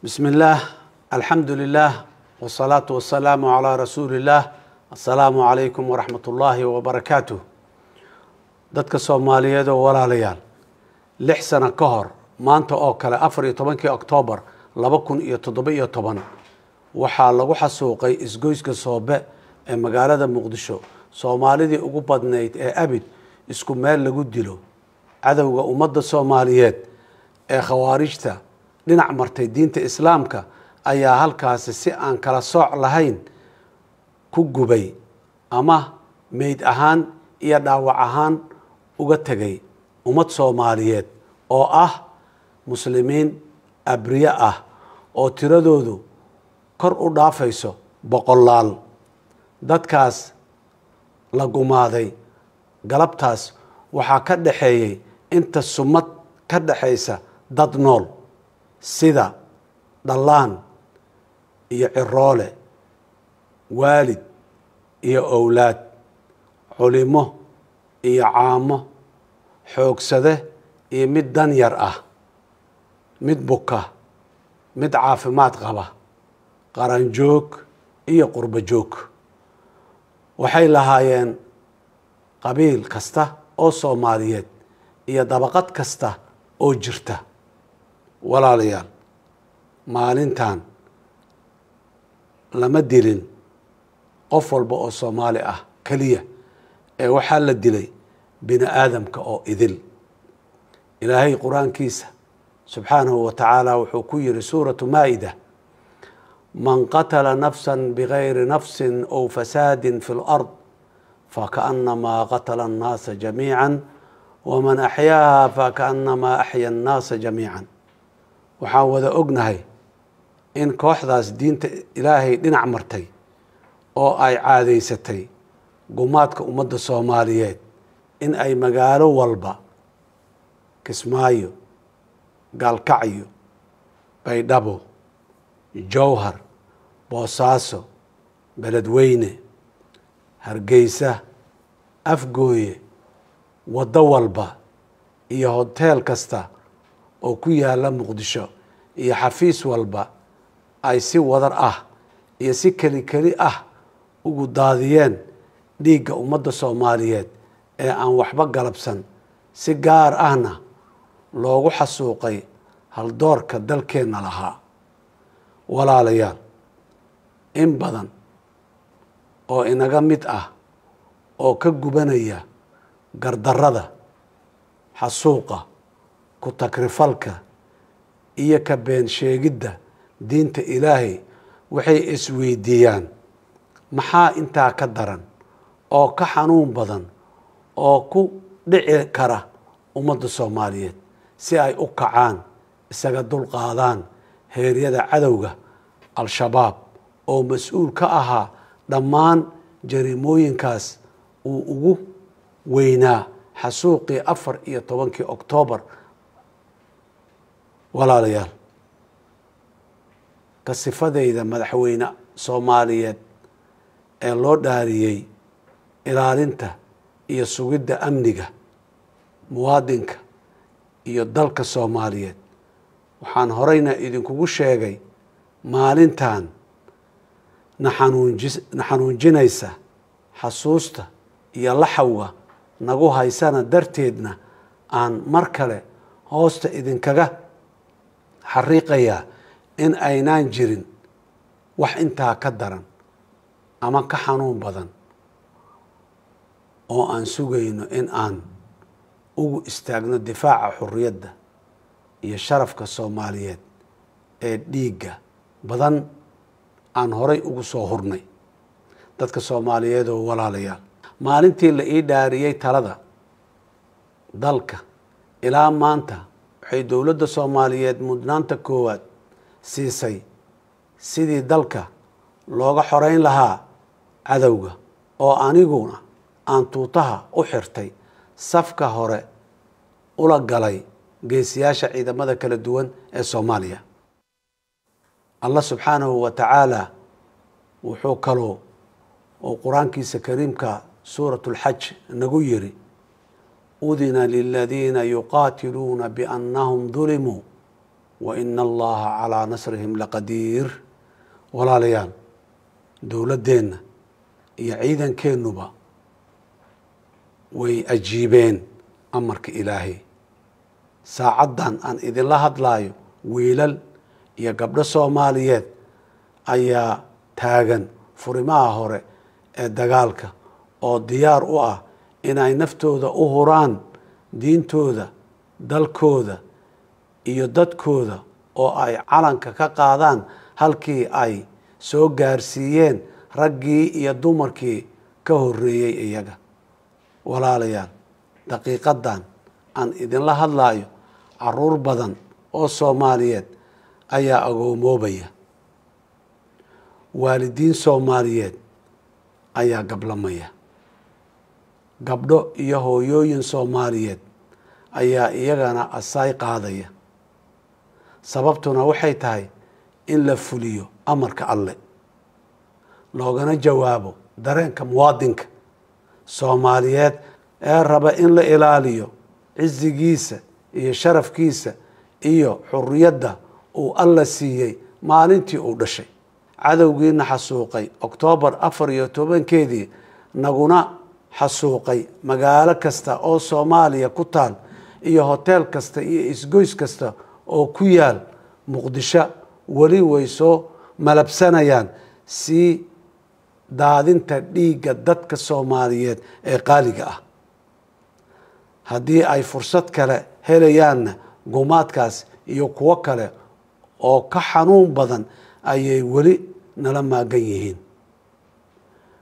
Bismi illaah, alxamdu lilah, wasalaatu wasalaamu calaa rasuuli illaah. Assalaamu calaykum waraxmat ullaahi wabarakaatuh. Dadka Soomaaliyeed oo walaalayaal, 6 sano ka hor maanta oo kale, 14-kii Oktoobar 2017, waxaa lagu xasuuqay isgoyska Soobe ee magaalada Muqdisho Soomaalidii ugu badnayd ee abid isku meel lagu dilo. Cadowga ummadda Soomaaliyeed ee khawaarijta dhinac martay diinta Islaamka ayaa halkaasi si aan kala sooc lahayn ku gubay ama meyd ahaan iyo dhaawac ahaan uga tegay ummad Soomaaliyeed oo ah muslimiin abriye ah oo tiradoodu kor u dhaafayso boqolaal. Dadkaas la gumaaday galabtaas waxaa ka dhaxeeyey inta sumad ka dhaxaysa dad nool, sida dhallaan iyo ciroole, waalid iyo owlaad, culimo iyo caamo, xoogsade iyo mid dan yar ah, mid buka, mid caafimaad qaba, qaranjoog iyo qurbo joog. Waxay lahaayeen qabiil kasta oo Soomaaliyeed iyo dabaqad kasta oo jirta. Walaalayaal, maalintan lama dilin qof walba oo Soomaali ah keliya ee waxaa la dilay bini aadamka oo idil. Ilaahay qur-aankiisa subxaanahu wa tacaala wuxuu ku yiri suuratu Maa-ida: "Man qatala nafsa bigayri nafsin aw fasaadin fi lard fakaأnamaa qatala annaasa jamiica, waman axyaaha fakaأnamaa axya annaasa jamiica." Waxaan wada ognahay in kooxdaas diinta Ilaahay dhinac martay oo ay caadaysatay gumaadka ummadda Soomaaliyeed in ay magaalo walba, Kismaayo, Gaalkacyo, Baydhabo, Jowhar, Boosaaso, Beledweyne, Hargeysa, Afgooye, waddo walba iyo hoteel kasta oo ku yaala Muqdisho iyo xafiis walba ay si wadar ah iyo si keli keli ah ugu daadiyeen dhiigga ummadda Soomaaliyeed ee aan waxba galabsan, si gaar ahna loogu xasuuqay haldoorka dalkeenna lahaa. Walaalayaal, in badan oo inaga mid ah oo ka gubanaya gardarrada, xasuuqa, ku takrifalka iyo ka been sheegidda diinta Ilaahay waxay isweydiiyaan: maxaa intaa ka daran oo ka xanuun badan oo ku dhici kara ummadda Soomaaliyeed si ay u kacaan, isaga dulqaadaan heeryada cadowga Al-Shabaab oo mas-uul ka ahaa dhammaan jariimooyinkaas uu ugu weynaa xasuuqii 14-kii Oktoobar? Walaalayaal, ka sifadeyda madaxweyne Soomaaliyeed ee loo dhaariyey ilaalinta iyo sugidda amniga muwaadinka iyo dalka Soomaaliyeed, waxaan horeyna idinkugu sheegay maalintan na xanuunjinaysa xasuusta iyo laxawga nagu haysana darteedna aan mar kale hoosta idinkaga xariiqayaa in aynaan jirin wax intaa ka daran ama ka xanuun badan oo aan sugayno in aan ugu istaagno difaaca xurriyadda iyo sharafka Soomaaliyeed ee dhiigga badan aan horay ugu soo hurnay. Dadka Soomaaliyeed oo walaalayaal, maalintii la ii dhaariyey talada dalka ilaa maanta waxay dowladda Soomaaliyeed mudnaanta koowaad siisay sidii dalka looga xoreyn lahaa cadowga, oo aniguna aan tuutaha u xirtay, safka hore ula galay geesiyaasha ciidamada kala duwan ee Soomaaliya. Allah subxaanahu wa tacaala wuxuu kaloo oo qur-aankiisa kariimka suurat lxaj nagu yiri: "Udina liladiina yuqaatiluuna biannahum dulimuu." Wa ina Allaha calaa nasrihim laqadiir. Walaalayaal, dowladdeenna iyo ciidankeennuba way ajiibeen amarka Ilaahay. Saacaddan aan idinla hadlaayo, wiilal iyo gabdho Soomaaliyeed ayaa taagan furimaha hore ee dagaalka oo diyaar u ah inay naftooda u huraan diintooda, dalkooda iyo dadkooda, oo ay calanka ka qaadaan halkii ay soo gaarsiiyeen raggii iyo dumarkii ka horreeyey iyaga. Walaalayaal, daqiiqadan aan idinla hadlaayo, caruur badan oo Soomaaliyeed ayaa agoomoobaya, waalidiin Soomaaliyeed ayaa gablamaya, gabdho iyo hooyooyin Soomaaliyeed ayaa iyagana asaay qaadaya. Sababtuna waxay tahay in la fuliyo amarka Alle, loogana jawaabo dareenka muwaadinka Soomaaliyeed ee raba in la ilaaliyo cizigiisa iyo sharafkiisa iyo xuriyadda uu Alla siiyey maalintii uu dhashay. Cadowgiina xasuuqay Oktoobar 14-keedii, naguna xasuuqay magaalo kasta oo Soomaaliya ku taal iyo hoteel kasta iyo isgoys kasta oo ku yaal Muqdisho, weli way soo malabsanayaan sii daadinta dhiigga dadka Soomaaliyeed ee qaaliga ah. Haddii ay fursad kale helayaanna, gumaadkaas iyo kuwo kale oo ka xanuun badan ayay weli nala maagan yihiin.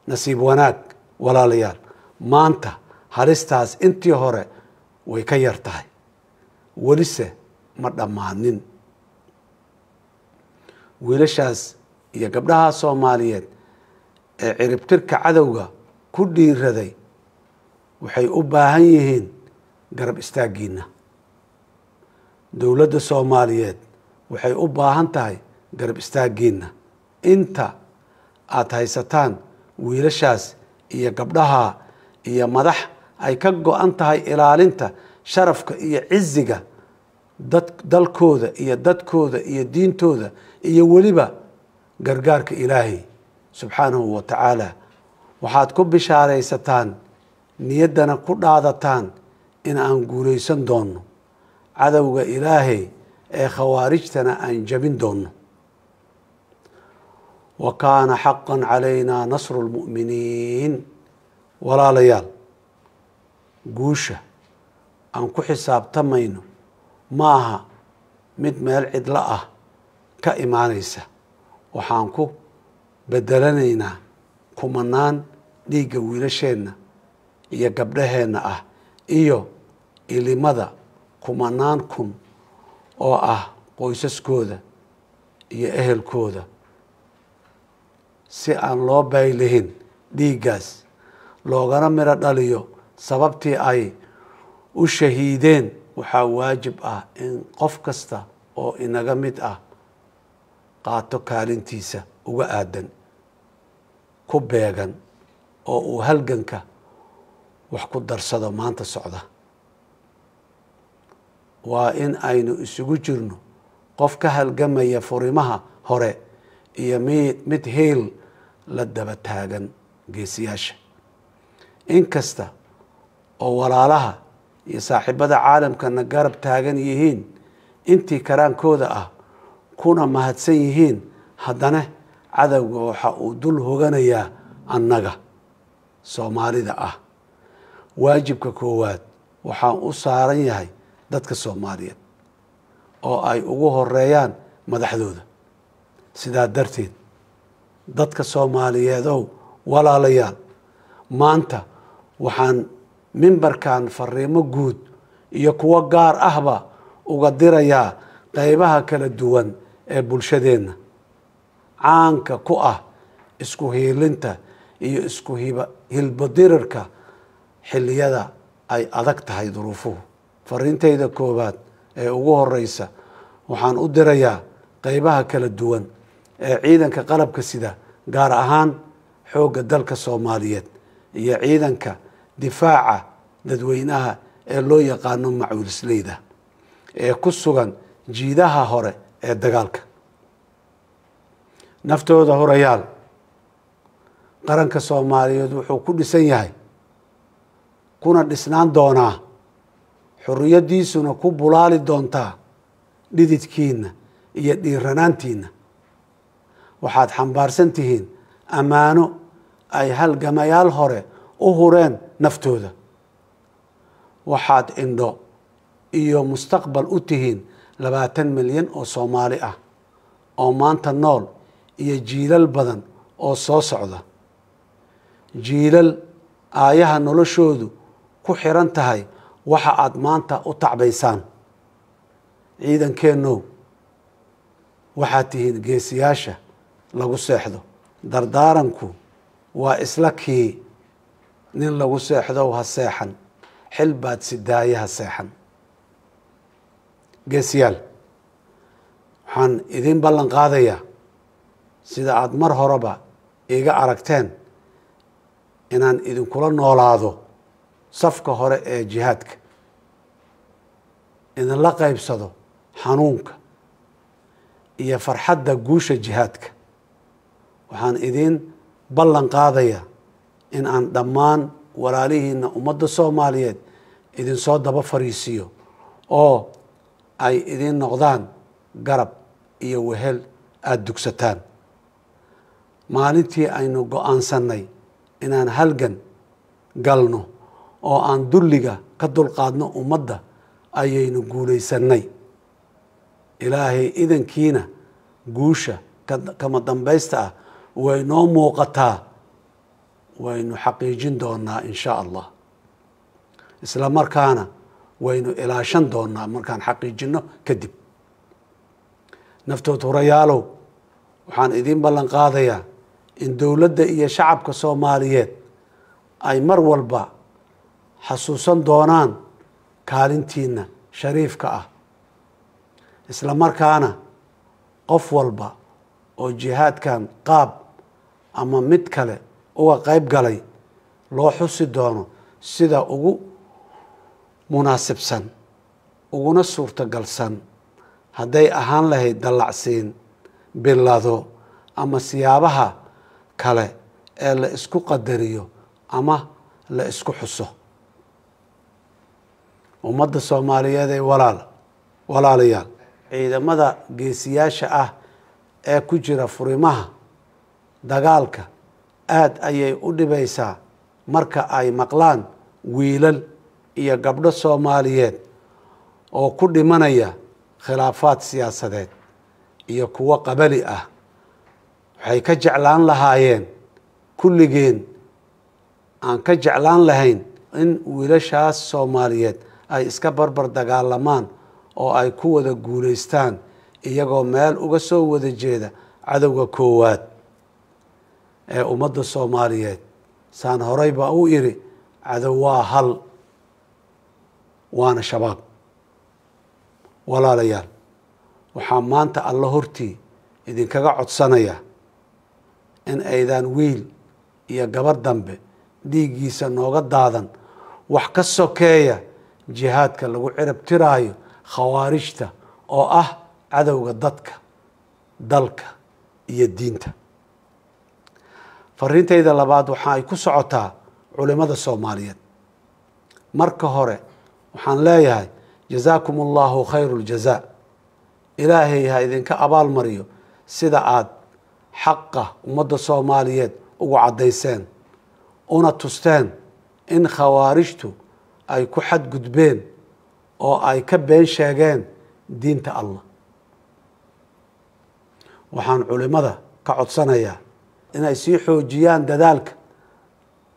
Nasiib wanaag, walaalayaal, maanta halistaas intii hore way ka yar tahay, welise ma dhammaanin. Wiilashaas iyo gabdhaha Soomaaliyeed ee ciribtirka cadowga ku dhiiraday waxay u baahan yihiin garab istaaggiina. Dowladda Soomaaliyeed waxay u baahan tahay garab istaaggiina. Inta aada haysataan wiilashaas iyo gabdhaha iyo madax ay ka go-an tahay ilaalinta sharafka iyo ciziga dad dalkooda iyo dadkooda iyo diintooda iyo weliba gargaarka Ilaahay subxaanahu wa tacaala, waxaad ku bishaaraysataan, niyaddana ku dhaadataan in aan guulaysan doonno, cadowga Ilaahay ee khawaarijtana aan jabin doonno. Wa kaana xaqan calaynaa nasru lmu'miniin. Walaalayaal, guusha aan ku xisaabtamayno ma aha mid meel cidlo ah ka imaanaysa. Waxaan ku bedelanaynaa kumanaan dhiigga wiilasheenna iyo gabdhaheenna ah iyo ilimada kumanaan kun oo ah qoysaskooda iyo ehelkooda. Si aan loo baylihin dhiiggaas, loogana miro dhaliyo sababtii ay u shahiideen, waxaa waajib ah in qof kasta oo inaga mid ah qaato kaalintiisa uga aadan, ku beegan, oo uu halganka wax ku darsado maanta socda. Waa in aynu isugu jirno qof ka halgamaya furimaha hore iyo mid heel la daba taagan geesiyaasha. Inkasta oo walaalaha iyo saaxiibada caalamkana garab taagan yihiin intii karaankooda ah, kuna mahadsan yihiin, haddana cadowga waxa uu dul hoganayaa annaga Soomaalida ah. Waajibka koowaad waxaan u saaran yahay dadka Soomaaliyeed oo ay ugu horeeyaan madaxdooda. Sidaa darteed, dadka Soomaaliyeedow, walaalayaal, maanta waxaan mimbarkan fariimo guud iyo kuwo gaar ahba uga dirayaa qeybaha kala duwan ee bulshadeenna caanka ku ah isku hiilinta iyo isku hilbodirirka xilliyada ay adag tahay duruufuhu. Fariintayda koowaad ee ugu horeysa waxaan u dirayaa qeybaha kala duwan ee ciidanka qalabka sida, gaar ahaan xoogga dalka Soomaaliyeed iyo ciidanka difaaca dadweynaha ee loo yaqaano macuulisleyda ee ku sugan Jiidaha hore ee dagaalka. Naftooda hurayaal, qaranka Soomaaliyeed wuxuu ku dhisan yahay kuna dhisnaan doonaa, xorriyaddiisuna ku bulaali doontaa dhididkiina iyo dhiiranaantiina. Waxaad xambaarsan tihiin ammaano ay halgamayaal hore u hureen naftooda. Waxaad indho iyo mustaqbal u tihiin 20 milyan oo Soomaali ah oo maanta nool iyo jiilal badan oo soo socda, jiilal aayaha noloshoodu ku xiran tahay waxa aada maanta u tacbaysaan. Ciidankeenow, waxaad tihiin geesiyaasha lagu seexdo. Dardaaranku waa isla kii: nin lagu seexdow ha seexan, xil baad sidaaye ha seexan. Geesiyaal, waxaan idiin ballan qaadayaa, sida aada mar horeba iiga aragteen, inaan idinkula noolaado safka hore ee jihaadka, idinla qaybsado xanuunka iyo farxadda guusha jihaadka. Waxaan idiin ballan qaadayaa in aan dhammaan walaalihiina ummadda Soomaaliyeed idinsoo daba fariisiiyo oo ay idiin noqdaan garab iyo wehel aada dugsataan. Maalintii aynu go-aansanay inaan halgan galno oo aan dulliga ka dulqaadno ummadda ayaynu guulaysanay. Ilaahay idankiina guusha kama dambaysta ah way noo muuqataa, waynu xaqiijin doonaa in shaa Allah, isla markaana waynu ilaashan doonaa markaan xaqiijino kadib. Naftood hurayaalow, waxaan idiin ballan qaadayaa in dowladda iyo shacabka Soomaaliyeed ay mar walba xasuusan doonaan kaalintiina shariifka ah, isla markaana qof walba oo jihaadkan qaab ama mid kale uga qayb galay loo xusi doono sida ugu munaasibsan uguna suurtagalsan, hadday ahaan lahayd dallacsiin, bilado ama siyaabaha kale ee la isku qadariyo ama la isku xuso. Ummadda Soomaaliyeed ee walaalayaal, ciidamada geesiyaasha ah ee ku jira furimaha dagaalka aada ayay u dhibaysaa marka ay maqlaan wiilal iyo gabdho Soomaaliyeed oo ku dhimanaya khilaafaad siyaasadeed iyo kuwo qabali ah. Waxay ka jeclaan lahaayeen, kulligeen aan ka jeclaan lahayn, in wiilashaas Soomaaliyeed ay iska barbar dagaalamaan oo ay ku wada guulaystaan iyagoo meel uga soo wada jeeda cadowga koowaad ee ummadda Soomaaliyeed. Saan horeyba u iri, cadow waa hal, waana Shabaab. Walaalayaal, waxaa maanta Alla hortii idinkaga codsanayaa in aydaan wiil iyo gabar dambe dhiiggiisa nooga daadan wax ka sokeeya jihaadka lagu cirib tiraayo khawaarijta oo ah cadowga dadka, dalka iyo diinta. Fariintayda labaad waxa ay ku socotaa culimada Soomaaliyeed. Marka hore waxaan leeyahay jazaakum Allahu khayru ljazaa, Ilaahay ha idinka abaal mariyo sida aada xaqa ummadda Soomaaliyeed ugu caddayseen una tusteen in khawaarijtu ay ku xadgudbeen oo ay ka been sheegeen diinta Allah. Waxaan culimada ka codsanayaa inay sii xoojiyaan dadaalka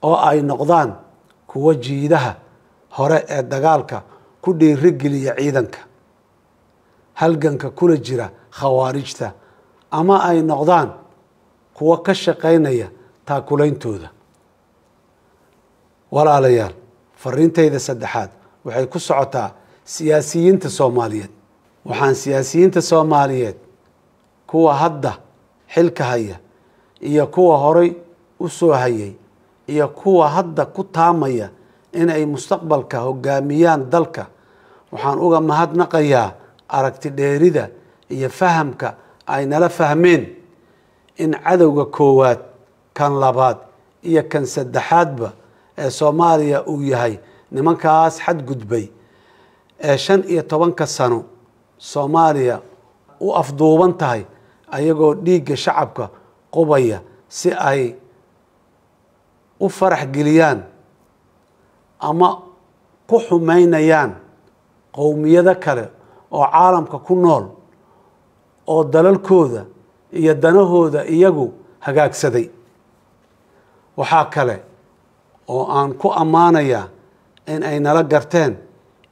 oo ay noqdaan kuwo jiidaha hore ee dagaalka ku dhiirigeliya ciidanka halganka kula jira khawaarijta, ama ay noqdaan kuwo ka shaqaynaya taakuleyntooda. Walaalayaal, fariintayda saddexaad waxay ku socotaa siyaasiyiinta Soomaaliyeed. Waxaan siyaasiyiinta Soomaaliyeed, kuwa hadda xilka haya iyo kuwa horay u soo hayay iyo kuwa hadda ku taamaya inay mustaqbalka hogaamiyaan dalka, waxaan uga mahadnaqayaa aragti dheerida iyo fahamka ay nala fahmeen in cadowga koowaad, kan labaad iyo kan saddexaadba ee Soomaaliya uu yahay nimankaas xadgudbay ee 15-ka sano Soomaaliya u afduuban tahay, ayagoo dhiigga shacabka qubaya si ay u farax geliyaan ama ku xumaynayaan qowmiyado kale oo caalamka ku nool oo dalalkooda iyo danahooda iyagu hagaagsaday. Waxaa kale oo aan ku ammaanayaa in ay nala garteen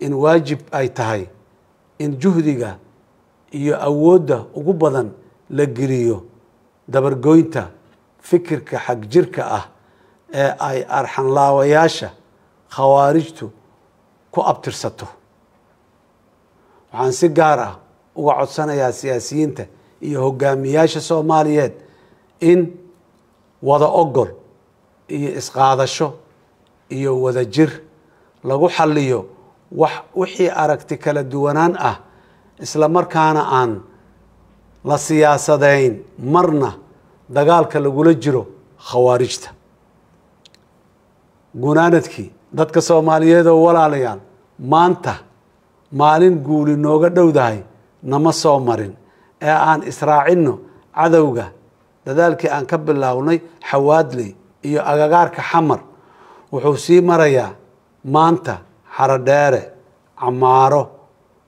in waajib ay tahay in juhdiga iyo awoodda ugu badan la geliyo dabargoynta fikirka xagjirka ah ee ay arxanlaawayaasha khawaarijtu ku abtirsato. Waxaan si gaar ah uga codsanayaa siyaasiyiinta iyo hogaamiyaasha Soomaaliyeed in wada ogol iyo isqaadasho iyo wada jir lagu xalliyo wax wixii aragti kala duwanaan ah, isla markaana aan la siyaasadayn marna dagaalka lagula jiro khawaarijta. Gunaanadkii, dadka Soomaaliyeed oo walaalayaal, maanta maalin guuli nooga dhowdahay nama soo marin ee aan israacinno cadowga. Dadaalkii aan ka bilownay Xawaadley iyo agagaarka Xamar wuxuu sii marayaa maanta Xarodheere, Camaaro,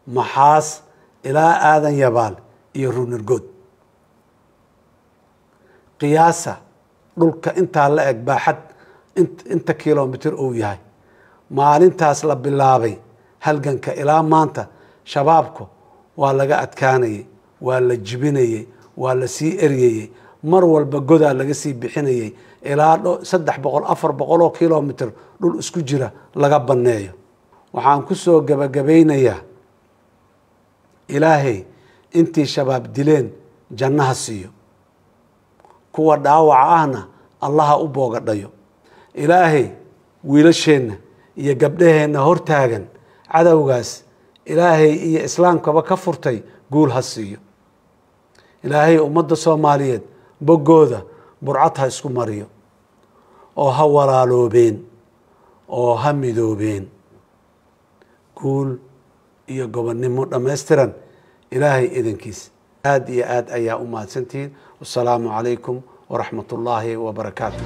Maxaas ilaa Aadan Yabaal iyo Ruunargood. Qiyaasa dhulka intaa la eg baaxad inta kilomitir uu yahay. Maalintaas la bilaabay halganka ilaa maanta shabaabku waa laga adkaanayay, waa la jibinayey, waa la sii eryayey, mar walba godaa laga sii bixinayey ilaa 300, 400 oo kilomitr dhul isku jira laga banneeyo. Waxaan ku soo gabagabaynayaa, Ilaahay intii shabaab dileen jannaha siiyo, kuwa dhaawaca ahna Allaha u boogadhayo. Ilaahay wiilasheenna iyo gabdhaheenna hortaagan cadowgaas Ilaahay iyo islaamkaba ka furtay guul ha siiyo. Ilaahay ummadda Soomaaliyeed boggooda burcad ha isku mariyo oo ha walaaloobeen oo ha midoobeen. Guul iyo gobonnimo dhammaystiran Ilaahay idankiis. Aada iyo aad ayaa u mahadsantihiin. Wasalaamu calaykum waraxmat ullaahi wabarakaatu.